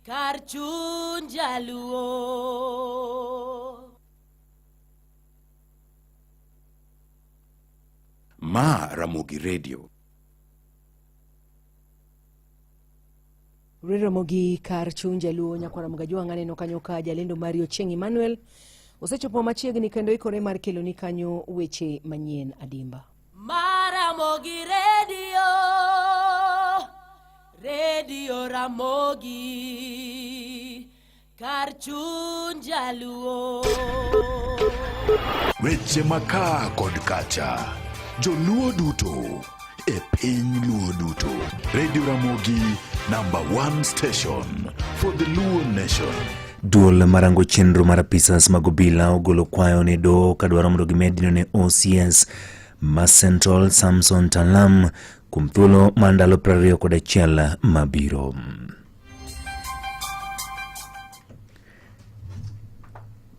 Kar chuny jaluo. Ma Ramogi Radio. Ramogi kar chuny jaluo nyakwara Mgajwang' aneno kanyo ka jalendo mari Ochieng' Emmanuel osechopo machiegni kendo ikore mar keloni kanyo weche manyien adimba. Maramogi Radio, Radio Ramogi, kar chuny jaluo. Weche makaa kod kacha. Joluo duto e piny Luo duto. Radio Ramogi number one station for the Luo nation. Duol marango chenro mar apisas mag obila ogolo kwayo ne doho kadwaro mondo gimed dino ne OCS ma Central Samson Talam kuom thuolo mar ndalo 21 mabiro.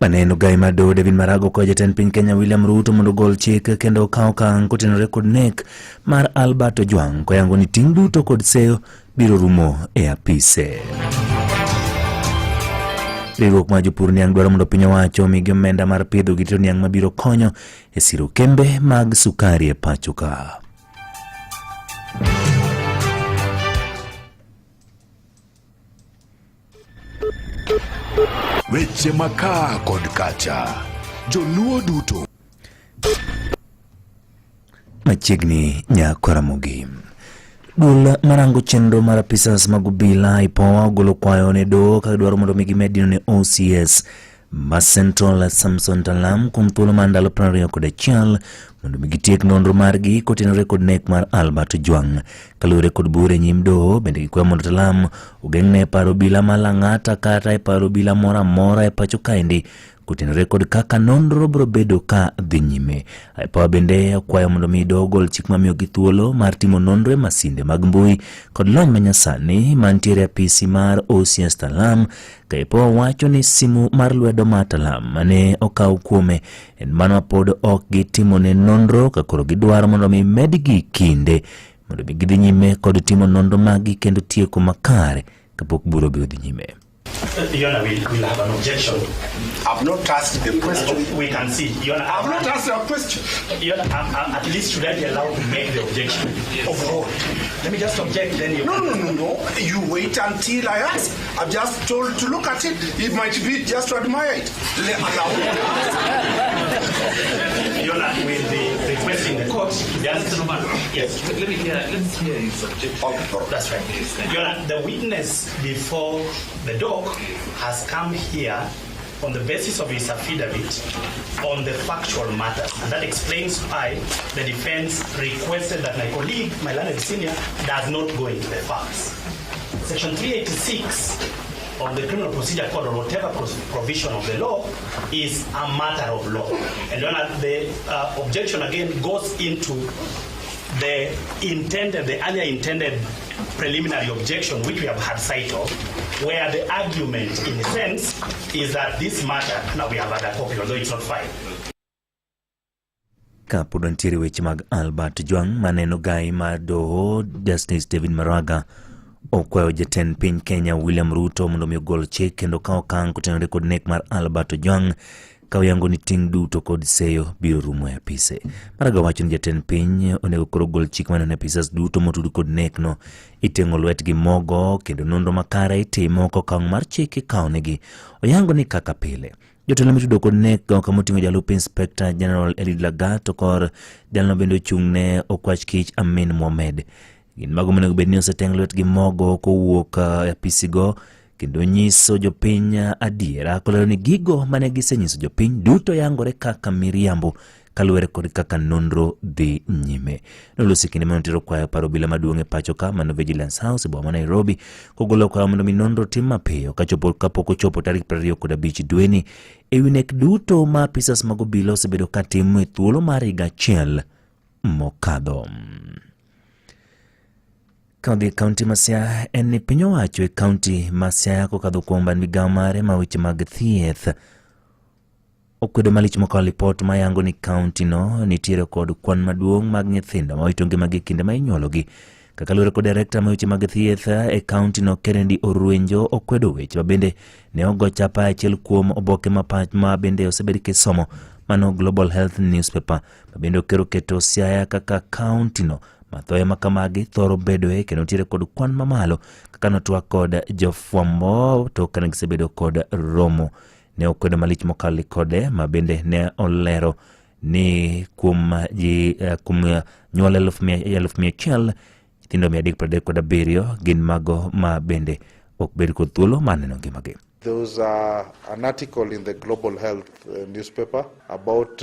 Maneno gai mar doho David Marago kwayo jatend piny Kenya William Ruto mondo ogol chik kendo okaw okang' kotenore kod nek mar Albert Ojwang' koyango ni ting' duto kod seyo biro rumo e apise. Riwruok mar jopur niang' dwaro mondo piny owacho omigi omenda mar pidho gi tero niang' mabiro konyo e siro kembe mag sukari e pacho ka. Weche makaa kod kacha. Joluo duto. Machiegni Nyakoramogi. Duol marango chenro mar apisas mag obila IPOA ogolo kwayo ne doho ka gidwaro mondo mi gimed dino ne OCS ma Central Samson Talam kuom thuolo mar ndalo 21 mondo mi gitiek nonro margi kotenore kod nek mar Albert Ojwang. Kaluwore kod bura e nyim doho, bende gikwayo mondo Talam ogeng'ne e paro obila ma Lang'ata kata e paro obila moro amora e pacho kaendi kotenore kod kaka nonro biro bedo ka dhi nyime. IPOA bende okwayo mondo mi doho ogol chik mamiyogi thuolo mar timo nonro e masinde mag mbui kod lony manyasani mantiere e apisi mar OCS Talam. Ka IPOA wacho ni simu mar lwedo mar Talam mane okaw kuome en mano ma pod ok gitimone nonro ka koro gidwaro mondo mi medgi kinde mondo mi gidhi nyime kod timo nonro maggi kendo tieko makare kapok bura obiro dhi nyime. Your Honor, we'll have an objection. I've not asked the question. We can see. Your Honor, I've not asked a question. Your Honor, at least should I be allowed to make the objection? Overall. Let me just object, then you No, no, no, no. You wait until I ask. I've just told to look at it. It might be just to admire it. Let allow me to ask. Your Honor, we'll be requesting the court. Yes. Yes. Let me hear. Let's hear his objection. Okay. That's right. Your Honor, the witness before the dock has come here on the basis of his affidavit on the factual matters. And that explains why the defense requested that my colleague, my learned senior, does not go into the facts. Section 386 of the Criminal Procedure Code or whatever provision of the law is a matter of law. And Your Honor, the objection again goes into the earlier intended preliminary objection, which we have had sight of, where the argument, in a sense, is that this matter, now we have had a copy, although it's not filed. Kapod wantiere weche mag Albert Ojwang' maneno gai mar doho Justice David Maraga okwayo jatend piny Kenya William Ruto mondo mi ogol chik kendo kaw okang' kotenore kod nek mar Albert Ojwang' ka oyango ni ting' duto kod seyo biro rumo e apise. Maraga wacho ni jatend piny onego koro ogol chik maneno ni apisas duto motud kod nekno iteng'o lwetgi mogo kendo nonro makare itimo kokang' mar chik ikawonegi. Oyango ni kaka pile jotelo mitudo kod nek kama oting'o jalup Inspector General Eliud Lagat to kor jalno bende ochung' ne Okwach Kich Amin Mohamed. Gin mago monego bed ni oseteng' lwetgi mogo kowuok e apisigo kendo nyiso jopiny adiera kolero ni gigo mane gisenyiso jopiny duto yangore kaka miriambo kaluwore kod kaka nonro dhi nyime. Noloso e kinde mane otero kwayo par obila maduong' e pacho ka mano Vigilance House e boma ma Nairobi kogolo kwayo mondo mi nonro tim mapiyo kachopo kapok ochopo tarik 25 dweni e wi nek duto ma apisas mag obila osebedo ka timo e thuolo mar higa achiel mokadho. Ka odhi e kaunti ma Siaya en ni piny owacho e kaunti ma Siaya kokadho kuom bad migawo mare ma weche mag thieth okwedo malich mokalo lipot mayango ni kaunti no nitiere kod kwan maduong' mag nyithindo ma wito ngimagi e kinde ma inyuologi. Kaka luwore kod direkta ma weche mag thieth e kaunti no Kennedy Orwenjo okwedo weche ma bende ne ogo chapa e achiel kuom oboke ma pach ma bende osebed kisomo mano Global Health Newspaper ma bende okero keto Siaya kaka kaunti no mathoyo ma kamagi thoro bedoe kendo nitiere kod kwan mamalo kaka notwak kod jofwambo to kane gisebedo kod romo ne okwedo malich mokalo kode ma bende ne olero ni kuom ji kuom nyuol 1,100 nyithindo 337 gin mago ma bende ok bed kod thuolo mar neno ngimagi. There was an article in the Global Health newspaper about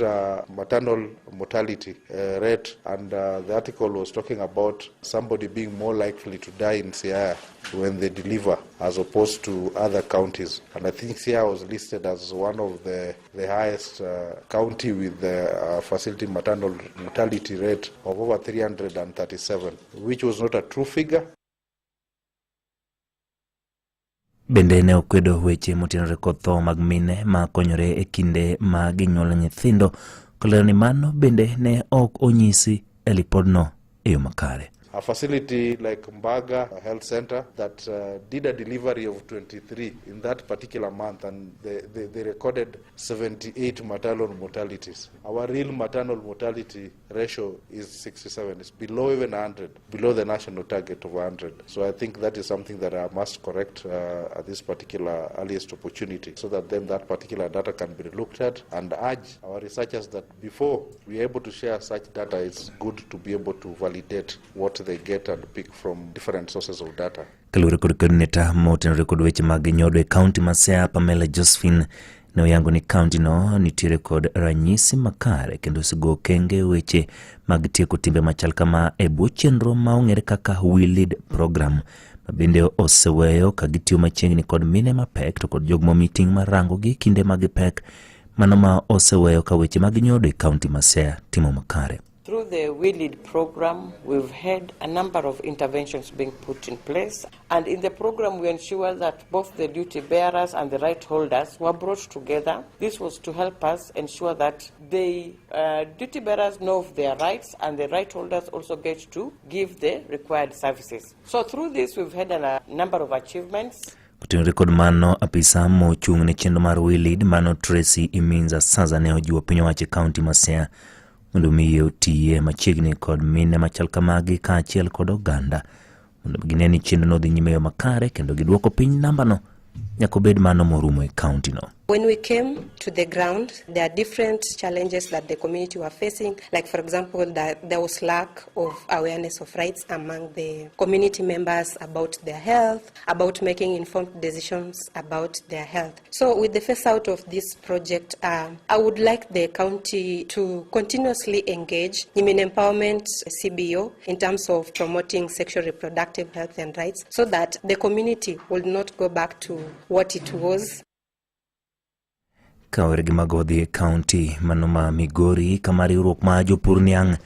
maternal mortality rate, and the article was talking about somebody being more likely to die in Siaya when they deliver as opposed to other counties. And I think Siaya was listed as one of the highest county with the facility maternal mortality rate of over 337, which was not a true figure. Bende ne okwedo weche motenore kod tho mag mine ma konyore e kinde ma ginyuolo nyithindo kolero ni mano bende ne ok onyisi e lipodno e yo makare. A facility like Mbaga Health Center that did a delivery of 23 in that particular month, and they recorded 78 maternal mortalities. Our real maternal mortality ratio is 67. It's below even 100, below the national target of 100. So I think that is something that I must correct at this particular earliest opportunity, so that then that particular data can be looked at, and urge our researchers that before we are able to share such data, it's good to be able to validate what they get and pick from different sources of data. Kaluwore kod coordinator motenore kod weche mag nyodo e kaunti ma Siaya Pamela Josephine ne oyango ni kaunti no nitiere kod ranyisi makare kendo osego okenge weche mag tieko timbe machal kama e bwo chenro ma ong'ere kaka We Lead program ma bende oseweyo ka gitiyo machiegni kod mine mapek to kod jogo momi ting' mar rango gi kinde mag pek mano ma oseweyo ka weche mag nyodo e kaunti ma Siaya timo makare. Through the We Lead program, we've had a number of interventions being put in place. And in the program, we ensure that both the duty bearers and the right holders were brought together. This was to help us ensure that the duty bearers know of their rights and the right holders also get to give the required services. So through this, we've had a number of achievements. Kotenore kod mano, apisa mochung' ne chenro mar We Lead mano Tracy Iminza Saza ne ojiwo piny owacho e kaunti ma Siaya mondo mi otiye machiegni kod mine machal kamagi kaachiel kod oganda mondo gine ni chenro no dhi nyime e yo makare kendo giduoko piny nambano nyaka obed mano morumo e kaunti no. When we came to the ground, there are different challenges that the community were facing. Like, for example, that there was lack of awareness of rights among the community members about their health, about making informed decisions about their health. So with the phase out of this project, I would like the county to continuously engage women empowerment CBO in terms of promoting sexual reproductive health and rights, so that the community will not go back to what it was. Kawere gi mago dhi e kaunti mano ma Migori kama riwruok ma jopur niang'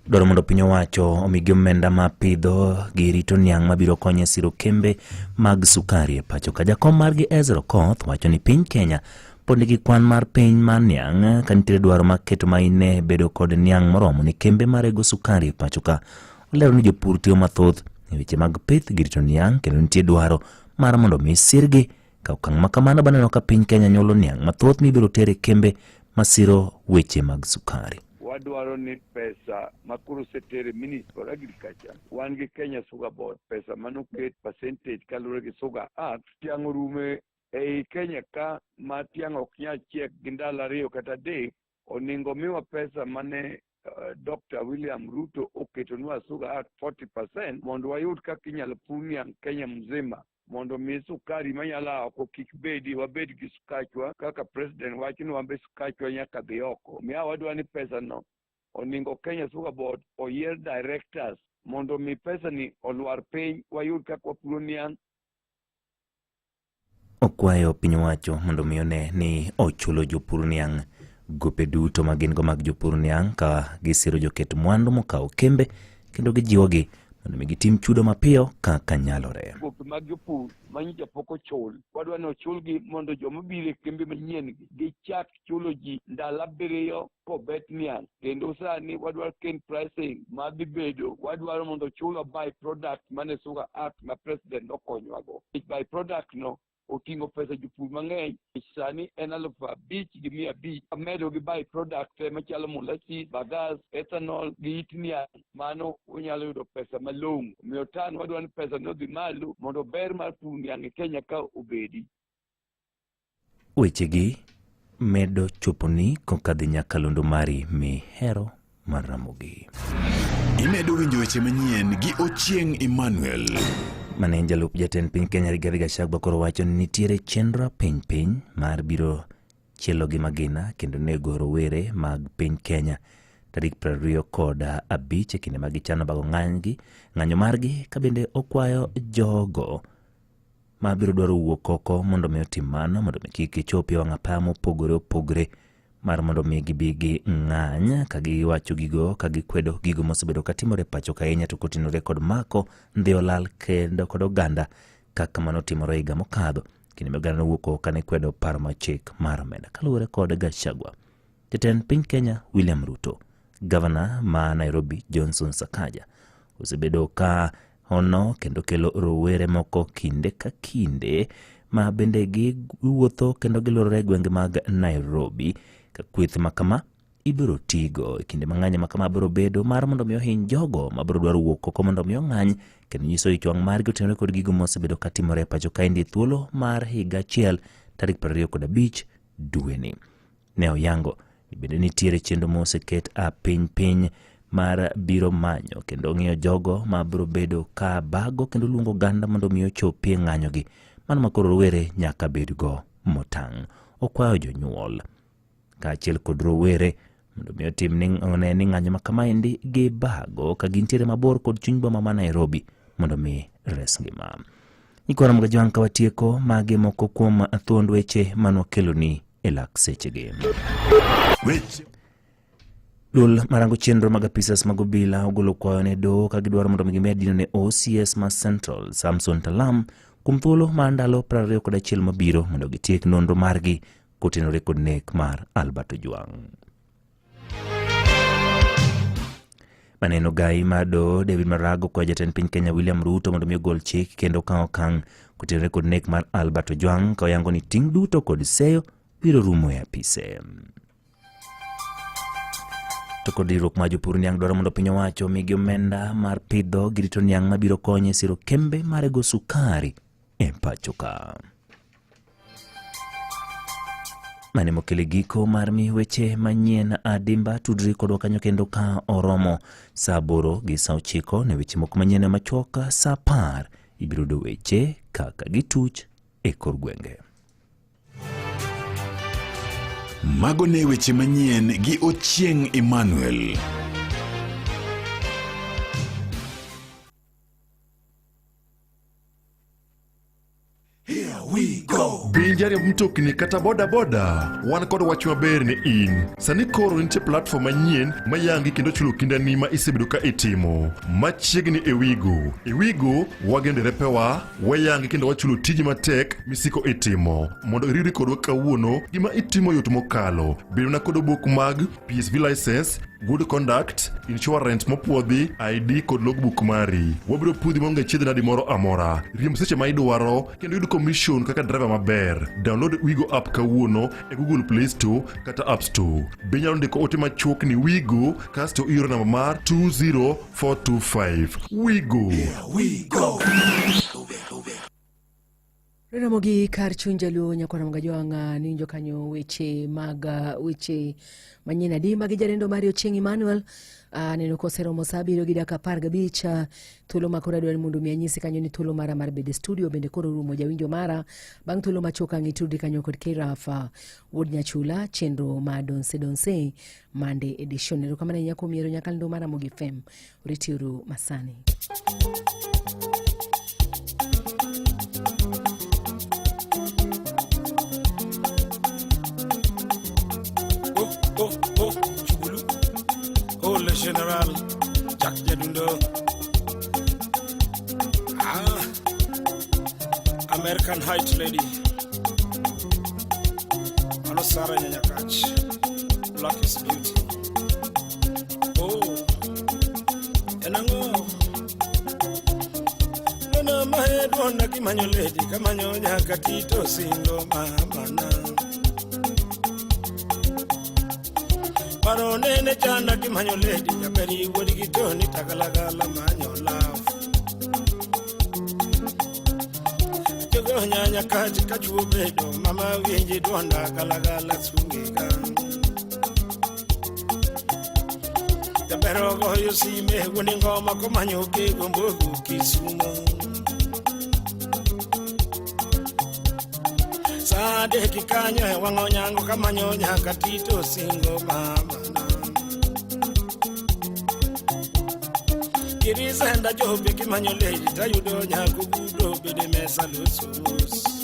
dwaro mondo piny owacho omigi omenda ma pidho gi rito niang' mabiro konyo e siro kembe mag sukari e pacho ka. Jakom margi Ezra Okoth wacho ni piny Kenya pod nigi kwan mar piny mar niang' ka nitiere dwaro mar keto maine bedo kod niang' moromo ne kembe marego sukari e pacho ka. Olero ni jopur tiyo mathoth e weche mag pith gi rito niang' kendo nitie dwaro mar mondo mi sirgi ka okang' ma kamano baneno ka piny Kenya nyuolo niang' mathoth mibiro ter e kembe masiro weche mag sukari. Wadwaro ni pesa ma koro oseter e Ministry for Agriculture, wan gi Kenya Sugar Board, pesa manoket percentage kaluwore gi Sugar Act, tiang' orume ei Kenya ka ma tiang' ok nyal chiek gi ndalo 2 kata 3, oningo miwa pesa mane Dr. William Ruto oketonwa Sugar Act 40% mondo wayud kaka inyalo pur niang' Kenya mzima, mondo mi sukari manyalo a oko kik bedi, wabed gi sukachwa kaka president wacho ni wambe sukachwa nyaka dhi oko. Miya wadwa ni pesa no oningo Kenya Sugar Board oyier directors mondo mi pesa ni olwar piny, wayud kaka wapuro niang'. Okwayo piny owacho mondo mi one ni ochulo jopur niang' gope duto ma gin go mag jopur niang' ka gisiro joket mwandu mokawo kembe kendo gijiwogi mondo mi gitim chudo mapiyo kaka nyalore. Gope mag jopur manyicha pok ochul, wadwa ni ochulgi mondo joma biro e kembe manyien gi gichak chulo ji ndalo 7 kobet niang'. Kendo sani wadwaro cane pricing madhi bedo, wadwaro mondo ochulwa by product mane Sugar Act ma president nokonywago. By product no oting'o pesa jopur mang'eny, sani en 5,500, amedo gi by product te machalo molasses, bagasse, ethanol gi it niang', mano unyalo yudo pesa malong'o. Omiyo tan wadwaro ni pesa no odhi malo mondo ber mar pur niang' e Kenya ka obedi. Wechegi medo choponi kokadhi nyakalondo mari mihero mar Ramogi. Imedo winjo weche manyien gi Ochieng' Emmanuel. Mane en jalup jatend piny Kenya Rigathi Gachagua koro wacho ni nitiere chenro piny piny mar biro chielo gi magina kendo nego rowere mag piny Kenya tarik 25 e kinde ma gichano bago ng'anyo margi, ka bende okwayo jogo ma biro dwaro wuok oko mondo mi otim mano mondo mi kik gichopi e wang' apaya mopogore opogore mar mondo mi gibi gi ng'any ka giwacho gigo ka gikwedo gigo mosebedo katimore pacho ka ahinya to kotenore kod mako ndhi olal kendo kod oganda kaka mano timore higa mokadho kinde ma oganda nowuok oko kane kwedo paro mar chik mar omenda. Kaluwore kod Gachagua, jatend piny Kenya William Ruto, gavana ma Nairobi Johnson Sakaja osebedo ka hono kendo kelo rowere moko kinde ka kinde ma bende giwuotho kendo gilorore e gwenge mag Nairobi ka kweth ma kama ibiro tigo e kinde ma ng'anyo ma kama biro bedo mar mondo mi ohiny jogo ma biro dwaro wuok oko mondo mi ong'any kendo nyiso ich wang' margi otenore kod gigo mosebedo katimore e pacho kaendi e thuolo mar higa achiel tarik 25 dweni. Ne oyango ni bende nitiere chenro moseket a piny piny mar biro manyo kendo ng'iyo jogo ma biro bedo ka bago kendo luongo oganda mondo mi ochopi e ng'anyogi mano ma koro rowere nyaka bedgo motang'. Okwayo jonyuol kaachiel kod rowere mondo mi otim ni one ni ng'anyo ma kamaendi gibago ka gintiere mabor kod chuny boma ma Nairobi mondo mi res ngima. Nyikwa Ramogi Jwang' ka watieko magi moko kuom thuond weche manwakeloni e lak sechegi. Duol marango chenro mag apisas mag obila ogolo kwayo ne doho ka gidwaro mondo mi gimed dino ne OCS ma Central Samson Talam kuom thuolo mar ndalo 21 mabiro mondo gitiek nonro margi kotenore kod nek mar Albert Ojwang'. Maneno gai mar doho David Maraga okwayo jatend piny Kenya William Ruto mondo mi ogol chik kendo okaw okang' kotenore kod nek mar Albert Ojwang' ka oyango ni ting' duto kod seyo biro rumo e apise. To kod riwruok mar jopur niang' dwaro mondo piny owacho omigi omenda mar pidho gi rito niang' mabiro konyo e siro kembe marego sukari e pacho ka. Mane mokele giko mar mi weche manyien adimba tudri kodwa kanyo kendo ka oromo saa 8 gi saa 9 ne weche moko manyien machuok saa 10 ibiro yudo weche kaka gituch e kor gwenge. Mago ne weche manyien gi Ochieng' Emmanuel. Be in jariemb mtokni kata boda boda? Wan kod wach maber ne in. Sani koro nitie platform manyien ma yangi kendo chulo kindani ma isebedo ka itimo. Machiegni e Wigo. E Wigo, wageno derepewa, wayangi kendo wachulo tiji matek misiko itimo. Mondo iriwri kodwa kawuono, gima itimo yot mokalo. Bed mana kod obok mag PSV license, good conduct, insurance mopuodhi, ID kod logbook mari. Wabiro puodhi maonge chiedh nadi moro amora. Riemb seche ma idwaro kendo yud commission kaka driver maber. Download Wigo app kawuono e Google Play Store kata App Store. Be inyalo ndiko ote machuok ni Wigo kasto ioro namba mar 20425. Wigo. Ramogi kar chuny jaluo nyakwar Ramogi Ajwang' niwinjo kanyo weche mag weche manyien adimba gi jalendo mari Ochieng' Emmanuel. Aneno koseromo saa 7 gi dakika 15, thuolo ma koro adwaro ni mondo mi anyisi kanyo ni thuolo mara mar bedo e studio bende koro rumo jawinjo mara. Bang' thuolo machuok ang' itudri kanyo kod Keraf wuod Nyachula, chenro ma Donse Donse Monday edition. Erokamano ahinya kuom yiero nyakalondo mar Ramogi FM. Oritiuru masani. Oh, oh, oh, Chubulu. Oh, le général, Jack Jadundo. White lady. Mano Sara Nyanyakach. Black is beauty. Oh, en ang'o? Nona mahe duonda kimanyo lady kamanyo nyaka Tito Singo mamana. Paro nene chanda kimanyo lady jaberi wuod gi Tony tagalagala manyo love. Jogo nyanya kach kachuo bedo mama winji duonda galagala sungega. Jabero goyo sime wuon ngoma komanyo kego mbogo Kisumo. Sa adek kanyo e wang'o nyango kamanyo nyaka Tito Singo mama. Kirisenda jobe kimanyo lady tayudo nyako gudo bede mesa losos.